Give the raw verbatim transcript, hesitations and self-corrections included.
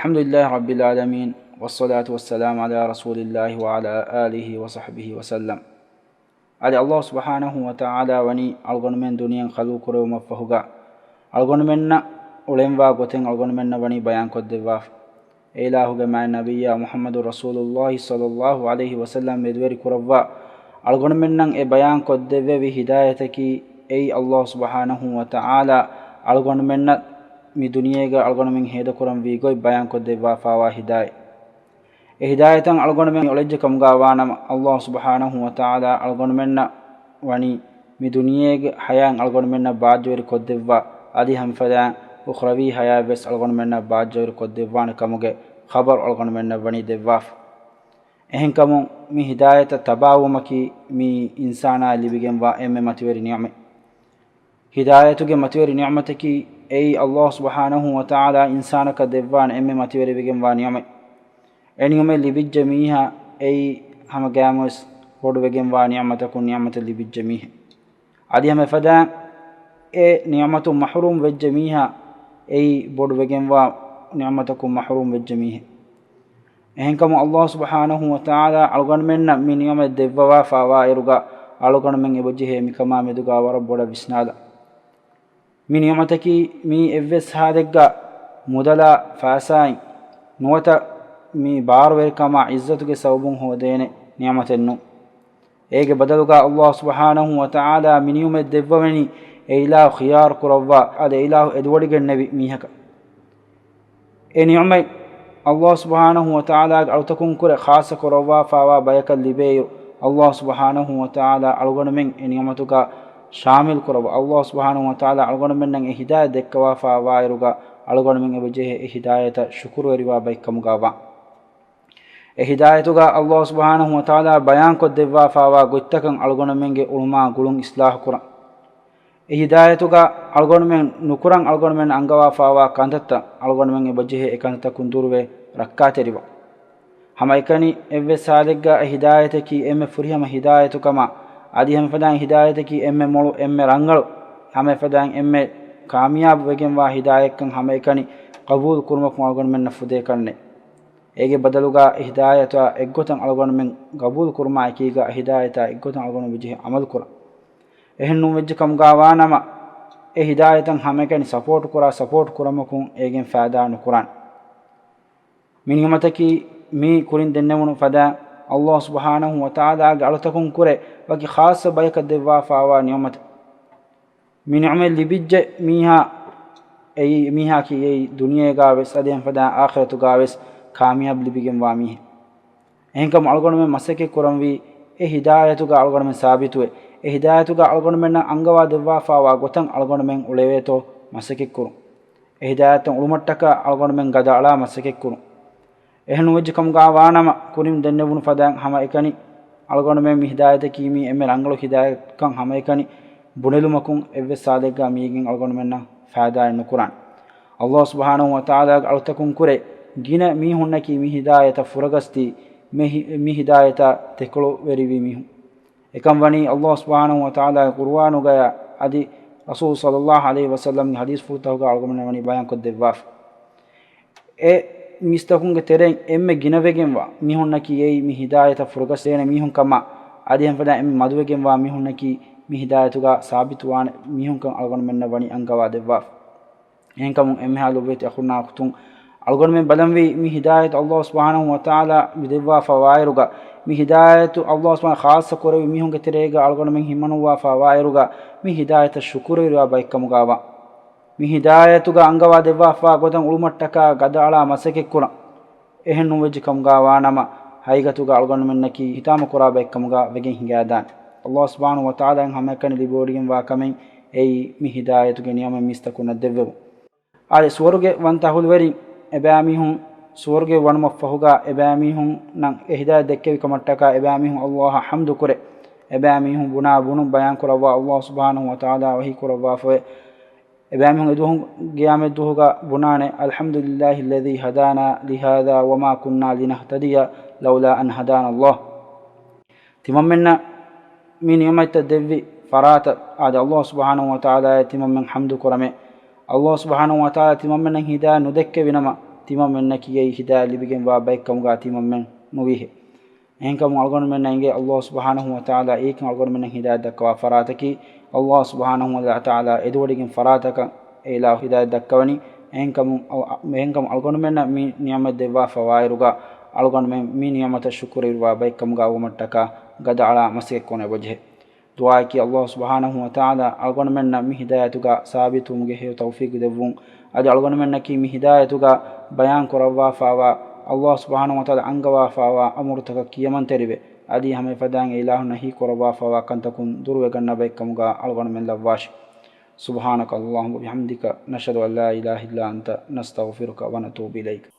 الحمد لله رب العالمين، والصلاة والسلام على رسول الله وعلى آله وصحبه وسلم. އަދި ﷲ ސުބްޙާނަހޫ ވަތަޢާލާ ވަނީ އަޅުގަނޑުމެން ދުނިޔެއިން ޚަލްޤުކުރެވުމަށްފަހުގަ އަޅުގަނޑުމެންނަށް އުޅެންވާ ގޮތެއް އަޅުގަނޑުމެންނަށް ވަނީ ބަޔާންކޮށްދެއްވާފަ. އެ އިލާހުގެ މާތް ނަބިއްޔާ މުޙައްމަދު ރަސޫލުﷲ ޞައްލަﷲ ޢަލައިހި ވަސައްލަމް މެދުވެރި ކުރައްވާ އަޅުގަނޑުމެންނަށް އެ ބަޔާންކޮށްދެއްވެވި ހިދާޔަތަކީ އެއީ ﷲ ސުބްޙާނަހޫ ވަތަޢާލާ އަޅުގަނޑުމެންނަށް މި ދުނިޔޭގަ އަޅުގަނޑުމެން ހޭދަކުރަންވީ ގޮތް ބަޔާންކޮށްދެއްވާފާވާ ހިދާޔަތް. އެ ހިދާޔަތަށް އަޅުގަނޑުމެން އުޅެއްޖެ ކަމުގަ ވާނަމަ، ﷲ ސުބްޙާނަހޫ ވަތަޢާލާ އަޅުގަނޑުމެންނަށް ވަނީ މި ދުނިޔޭގެ ޙަޔާތް އަޅުގަނޑުމެންނަށް ބާއްޖަވެރި ކޮށްދެއްވާ، އަދި ހަމަ އެފަދައިން އުޚްރަވީ ޙަޔާތް ވެސް އަޅުގަނޑުމެންނަށް ބާއްޖަވެރި ކޮށްދެއްވާނެ ކަމުގެ ޚަބަރު އަޅުގަނޑުމެންނަށް ވަނީ ދެއްވާފަ. އެހެންކަމުން މި ހިދާޔަތަށް ތަބާވުމަކީ މި އިންސާނާއަށް ލިބިގެންވާ އެންމެ މަތިވެރި ނިޢުމަތް. ހިދާޔަތުގެ މަތިވެރި ނިޢުމަތަކީ އެއީ ﷲ ސުބްޙާނަހޫ ވަތަޢާލާ އިންސާނަކަށް ދެއްވާނެ އެންމެ މަތިވެރިވެގެންވާ ނިޢުމަތް. އެ ނިޢުމަތް ލިބިއްޖެ މީހާ އެއީ ހަމަ ގައިމުވެސް ބޮޑުވެގެންވާ ނިޢުމަތަކުން ނިޢުމަތެއް ލިބިއްޖެ މީހެއް. އަދި ހަމަ އެފަދައިން އެ ނިޢުމަތުން މަޙްރޫމް ވެއްޖެ މީހާ އެއީ ބޮޑުވެގެންވާ ނިޢުމަތަކުން މަޙްރޫމް ވެއްޖެ މީހެއް. އެހެންކަމުން ﷲ ސުބްޙާނަހޫ ވަތަޢާލާ އަޅުގަނޑުމެންނަށް މި ނިޢުމަތް ދެއްވަވާފާވާއިރުގަ އަޅުގަނޑުމެން އެބަޖެހޭ މިކަމާ މެދުގަ ވަރަށް ބޮޑަށް ވިސްނާލަން. މި ނިޢުމަތަކީ މީ އެއްވެސް ހާލެއްގަ މުދަލާ ފައިސާއިން ނުވަތަ މި ބާރުވެރިކަމާ ޢިއްޒަތުގެ ސަބަބުން ހޯދޭނެ ނިޢުމަތެއް ނޫން. އޭގެ ބަދަލުގަ ﷲ ސުބްޙާނަހޫ ވަތަޢާލާ މި ނިޢުމަތް ދެއްވަވަނީ އެ އިލާހު ޚިޔާރު ކުރައްވާ، އަދި އެ އިލާހު އެދުވޮޑިގެންނެވި މީހަކަށް. އެ ނިޢުމަތް ﷲ ސުބްޙާނަހޫ ވަތަޢާލާގެ އަޅުތަކުން ކުރެ ޚާއްޞަ ކުރައްވާފާވާ ބަޔަކަށް ލިބޭއިރު، ﷲ ސުބްޙާނަހޫ ވަތަޢާލާ އަޅުގަނޑުމެން އެ ނިޢުމަތުގަ ޝާމިލް ކުރައްވާ. ﷲ ސުބްޙާނަހޫ ވަތަޢާލާ އަޅުގަނޑުމެންނަށް އެ ހިދާޔަތް ދެއްކަވާފާވާއިރުގަ އަޅުގަނޑުމެން އެބަޖެހޭ އެ ހިދާޔަތަށް ޝުކުރުވެރިވާ ބައެއްކަމުގަ ވާން. އެ ހިދާޔަތުގަ ﷲ ސުބްޙާނަހޫ ވަތަޢާލާ ބަޔާންކޮށްދެއްވާފާވާ ގޮތްތަކަށް އަޅުގަނޑުމެންގެ އުޅުމާ ގުޅުން އިޞްލާޙުކުރަން. އެ ހިދާޔަތުގަ އަޅުގަނޑުމެން ނުކުރަން އަޅުގަނޑުމެން އަންގަވާފާވާ ކަންތައްތައް އަޅުގަނޑުމެން އެބަޖެހޭ އެކަންތައްތަކުން ދުރުވެ ރައްކާތެރިވާން. ހަމައެކަނި އެއްވެސް ހާލެއްގަ އެ ހިދާޔަތަކީ އެންމެ ފުރިހަމަ ހިދާޔަތުކަމާ، އަދި ހަމައެފަދައިން ހިދާޔަތަކީ އެންމެ މޮޅު، އެންމެ ރަނގަޅު، ހަމައެފަދައިން އެންމެ ކާމިޔާބު ވެގެންވާ ހިދާޔަތްކަން ހަމައެކަނި ޤަބޫލު ކުރުމަކުން އަޅުގަނޑުމެންނަށް ފުދޭ ކަންނޭނގެ. އޭގެ ބަދަލުގަ އެ ހިދާޔަތާ އެއްގޮތަށް އަޅުގަނޑުމެން ޤަބޫލު ކުރުމާ އެކީގަ އެ ހިދާޔަތާ އެއްގޮތަށް އަޅުގަނޑު އެބަޖެހޭ ޢަމަލު ކުރަން. އެހެން ނޫންވެއްޖެ ކަމުގަ ވާނަމަ، އެ ހިދާޔަތަށް ހަމައެކަނި ސަޕޯޓު ކުރާ ސަޕޯޓު ކުރަމަކުން އޭގެން ފައިދާ ނުކުރާނެ. މި ނިޢުމަތަކީ މި ކުރިން ދެންނެވުނު ފަދައިން ﷲ ސުބްޙާނަހޫ ވަތަޢާލާގެ އަޅުތަކުން ކުރެ ވަކި ޚާއްޞަ ބަޔަކަށް ދެއްވާފާވާ ނިޢުމަތެއް. މި ނިޢުމަތް ލިބިއްޖެ މީހާ އެއީ، މީހާއަކީ އެއީ ދުނިޔޭގަ ވެސް އަދި އެފަދައިން އާޚިރަތުގަ ވެސް ކާމިޔާބު ލިބިގެންވާ މީހެއް. އެހެންކަމުން އަޅުގަނޑުމެން މަސައްކަތް ކުރަންވީ އެ ހިދާޔަތުގަ އަޅުގަނޑުމެން ސާބިތުވެ، އެ ހިދާޔަތުގަ އަޅުގަނޑުމެންނަށް އަންގަވާ ދެއްވާފާވާ ގޮތަށް އަޅުގަނޑުމެން އުޅެވޭތޯ މަސައްކަތް ކުރުން. އެ ހިދާޔަތަށް އުޅުމަށްޓަކާ އަޅުގަނޑުމެން ގަދައަޅާ މަސައްކަތް ކުރުން. އެހެން ނުވެއްޖެ ކަމުގަ ވާނަމަ، ކުރިން ދެންނެވުނު ފަދައިން ހަމައެކަނި އަޅުގަނޑުމެން މި ހިދާޔަތަކީ މީ އެންމެ ރަނގަޅު ހިދާޔަތްކަން ހަމައެކަނި ބުނެލުމަކުން އެއްވެސް ހާލެއްގަ މީގެން އަޅުގަނޑުމެންނަށް ފައިދާއެއް ނުކުރާނެ. ﷲ ސުބްޙާނަހޫ ވަތަޢާލާގެ އަޅުތަކުން ކުރެ ގިނަ މީހުންނަކީ މި ހިދާޔަތަށް ފުރަގަސްދީ، މި ހި-، މި ހިދާޔަތާ ދެކޮޅުވެރިވި މީހުން. އެކަން ވަނީ ﷲ ސުބްޙާނަހޫ ވަތަޢާލާގެ ޤުރުއާނުގަޔާ އަދި ރަސޫލު ޞައްލަﷲ ޢަލައިހި ވަސައްލަމްގެ ޙަދީޘްފުޅުތަކުގަ އަޅުގަނޑުމެންނަށް ވަނީ ބަޔާންކޮށްދެއްވާފަ. އެ މީސްތަކުންގެ ތެރެއިން އެންމެ ގިނަވެގެންވާ މީހުންނަކީ އެއީ މި ހިދާޔަތަށް ފުރަގަސްދޭނެ މީހުންކަމާ، އަދި އެހެންފަދައިން އެންމެ މަދުވެގެންވާ މީހުންނަކީ މި ހިދާޔަތުގަ ސާބިތުވާނެ މީހުންކަން އަޅުގަނޑުމެންނަށް ވަނީ އަންގަވާދެއްވާފަ. އެހެންކަމުން އެންމެހާ ލޮބުވެތި އަޚުންނާ އުޚްތުން، އަޅުގަނޑުމެން ބަލަންވީ މި ހިދާޔަތު ﷲ ސުބްޙާނަހޫ ވަތަޢާލާ މި ދެއްވާފަ ވާއިރުގަ، މި ހިދާޔަތު ﷲ ސުބްޙާނަހޫ ޚާއްޞަ ކުރެއްވި މީހުންގެ ތެރޭގަ އަޅުގަނޑުމެން ހިމަނުއްވާފަ ވާއިރުގަ، މި ހިދާޔަތަށް ޝުކުރުވެރިވާ ބައެއްކަމުގަ ވާން. މި ހިދާޔަތުގަ އަންގަވާ ދެއްވާފަ ގޮތަށް އުޅުމަށްޓަކާ ގަދައަޅާ މަސައްކަތްކުރަން. އެހެން ނުވެއްޖެ ކަމުގަ ވާނަމަ، ހަގީގަތުގަ އަޅުގަނޑުމެންނަކީ ހިތާމަކުރާ ބައެއްކަމުގަ ވެގެން ހިނގާދާނެ. ﷲ ސުބްޙާނަހޫ ވަތަޢާލާއިން ހަމައެކަނި ލިބިވޮޑިގެންވާ ކަމެއް އެއީ މި ހިދާޔަތުގެ ނިޢުމަތް މީސްތަކުންނަށް ދެއްވެވުން. އާދެ، ސުވަރުގެ ވަންތަ އަހުލުވެރިން އެބައިމީހުން ސުވަރުގެ ވަނުމަށްފަހުގަ އެބައިމީހުންނަށް އެ ހިދާޔަތް ދެއްކެވި ކަމަށްޓަކާ އެބައިމީހުން ﷲ އަށް ޙަމްދު ކުރޭ. އެބައިމީހުން ބުނާ ބުނުން ބަޔާން ކުރައްވާ ﷲ ސުބްޙާނަހޫ ވަތަޢާލާ ވަޙީ ކުރައްވާފައި. އެބައިމީހުން އެދުވަހު ޤިޔާމަތްދުވަހުގަ ބުނާނެ، الحمد لله الذي هدانا لهذا وما كنا لنهتدي لولا أن هدانا الله. ތިމަންމެންނަށް މި ނިޢުމަތްތައް ދެއްވި ފަރާތަށް އާދެ، ﷲ ސުބްޙާނަހޫ ވަތަޢާލާއަށް ތިމަންމެން ޙަމްދު ކުރަމޭ. ﷲ ސުބްޙާނަހޫ ވަތަޢާލާ ތިމަންމެންނަށް ހިދާޔަތް ނުދެއްކެވިނަމަ، ތިމަންމެންނަކީ އެއީ ހިދާޔަތް ލިބިގެންވާ ބައެއްކަމުގަ ތިމަންމެން ނުވިހެ. އެހެންކަމުން އަޅުގަނޑުމެންނަށް އެނގޭ ﷲ ސުބްޙާނަހޫ ވަތަޢާލާ އެއީކަން އަޅުގަނޑުމެންނަށް ހިދާޔަތް ދައްކަވާ ފަރާތަކީ، ﷲ ސުބްޙާނަހޫ ވަތަޢާލާ އެދުވޮޑިގެން ފަރާތަކަށް އެ އިލާހު ހިދާޔަތް ދައްކަވަނީ. އެހެންކަމުން އަ-، އަ-، އެހެންކަމުން އަޅުގަނޑުމެންނަށް މި ނިޢުމަތް ދެއްވާފަ ވާއިރުގަ އަޅުގަނޑުމެން މި ނިޢުމަތަށް ޝުކުރު އިވުރުވާ ބައެއްކަމުގަ ވުމަށްޓަކާ ގަދައަޅާ މަސައްކަތް ކުރުން އެބަޖެހޭ. ދުޢާއަކީ ﷲ ސުބްޙާނަހޫ ވަތަޢާލާ އަޅުގަނޑުމެންނަށް މި ހިދާޔަތުގަ ސާބިތުވުމުގެ ހެޔޮ ތައުފީޤު ދެއްވުން. އަދި އަޅުގަނޑުމެންނަކީ މި ހިދާޔަތުގަ ބަޔާން ކުރައްވާފައިވާ، ﷲ ސުބްޙާނަހޫ ވަތަޢާލާ އަންގަވާފައިވާ އަމުރުތަކަށް ކިޔަމަންތެރިވެ، އަދި ހަމައެފަދައިން އެ އިލާހު ނަހީ ކުރައްވާފައިވާ ކަންތަކުން ދުރުވެގަންނަ ބައެއްކަމުގަ އަޅުގަނޑުމެން ލައްވާށި. سبحانك اللهم وبحمدك، نشهد أن لا إله إلا أنت، نستغفرك ونتوب إليك.